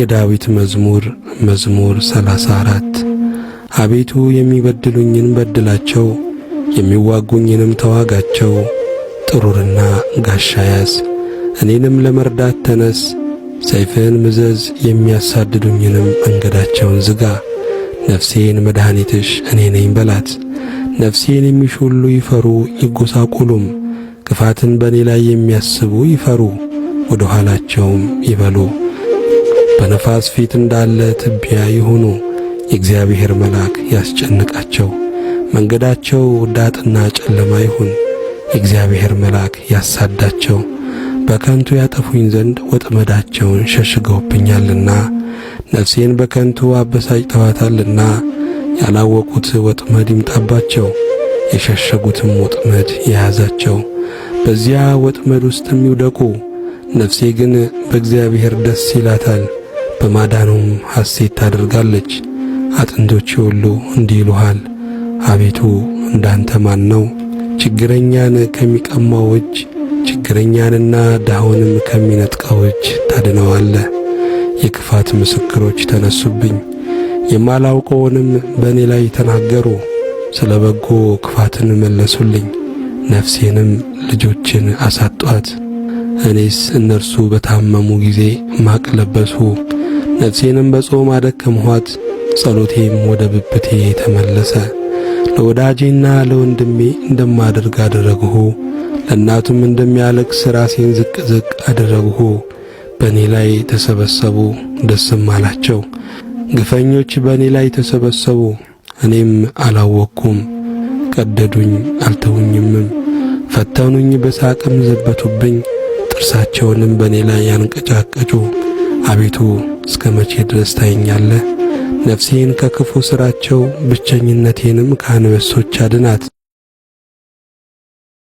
የዳዊት መዝሙር መዝሙር 34። አቤቱ የሚበድሉኝን በድላቸው፣ የሚዋጉኝንም ተዋጋቸው። ጥሩርና ጋሻ ያዝ፣ እኔንም ለመርዳት ተነስ። ሰይፍህን ምዘዝ፣ የሚያሳድዱኝንም መንገዳቸውን ዝጋ። ነፍሴን መድኃኒትሽ እኔ ነኝ በላት። ነፍሴን የሚሹ ሁሉ ይፈሩ ይጎሳቆሉም። ክፋትን በእኔ ላይ የሚያስቡ ይፈሩ፣ ወደ ኋላቸውም ይበሉ። በነፋስ ፊት እንዳለ ትቢያ ይሁኑ። የእግዚአብሔር መልአክ ያስጨንቃቸው። መንገዳቸው ዳጥና ጨለማ ይሁን። የእግዚአብሔር መልአክ ያሳዳቸው። በከንቱ ያጠፉኝ ዘንድ ወጥመዳቸውን ሸሽገውብኛልና ነፍሴን በከንቱ አበሳጭተዋታልና። ያላወቁት ወጥመድ ይምጣባቸው፣ የሸሸጉትም ወጥመድ የያዛቸው፣ በዚያ ወጥመድ ውስጥም ይውደቁ። ነፍሴ ግን በእግዚአብሔር ደስ ይላታል፣ በማዳኑም ሐሴት ታደርጋለች። አጥንቶቼ ሁሉ እንዲህ ይሉሃል፣ አቤቱ እንዳንተ ማን ነው? ችግረኛን ከሚቀማው እጅ፣ ችግረኛንና ድሃውንም ከሚነጥቀው እጅ ታድነዋለህ። የክፋት ምስክሮች ተነሱብኝ፣ የማላውቀውንም በእኔ ላይ ተናገሩ። ስለ በጎ ክፋትን መለሱልኝ፣ ነፍሴንም ልጆችን አሳጧት። እኔስ እነርሱ በታመሙ ጊዜ ማቅ ለበሱ፣ ነፍሴንም በጾም አደከምኋት። ጸሎቴም ወደ ብብቴ ተመለሰ። ለወዳጄና ለወንድሜ እንደማደርግ አደረግሁ፣ ለእናቱም እንደሚያለቅስ ራሴን ዝቅ ዝቅ አደረግሁ። በእኔ ላይ ተሰበሰቡ፣ ደስም አላቸው። ግፈኞች በእኔ ላይ ተሰበሰቡ፣ እኔም አላወቅኩም። ቀደዱኝ አልተውኝምም፣ ፈተኑኝ፣ በሳቅም ዘበቱብኝ። ጥርሳቸውንም በእኔ ላይ ያንቀጫቀጩ። አቤቱ እስከ መቼ ድረስ ታየኛለህ? ነፍሴን ከክፉ ሥራቸው ብቸኝነቴንም ከአንበሶች አድናት።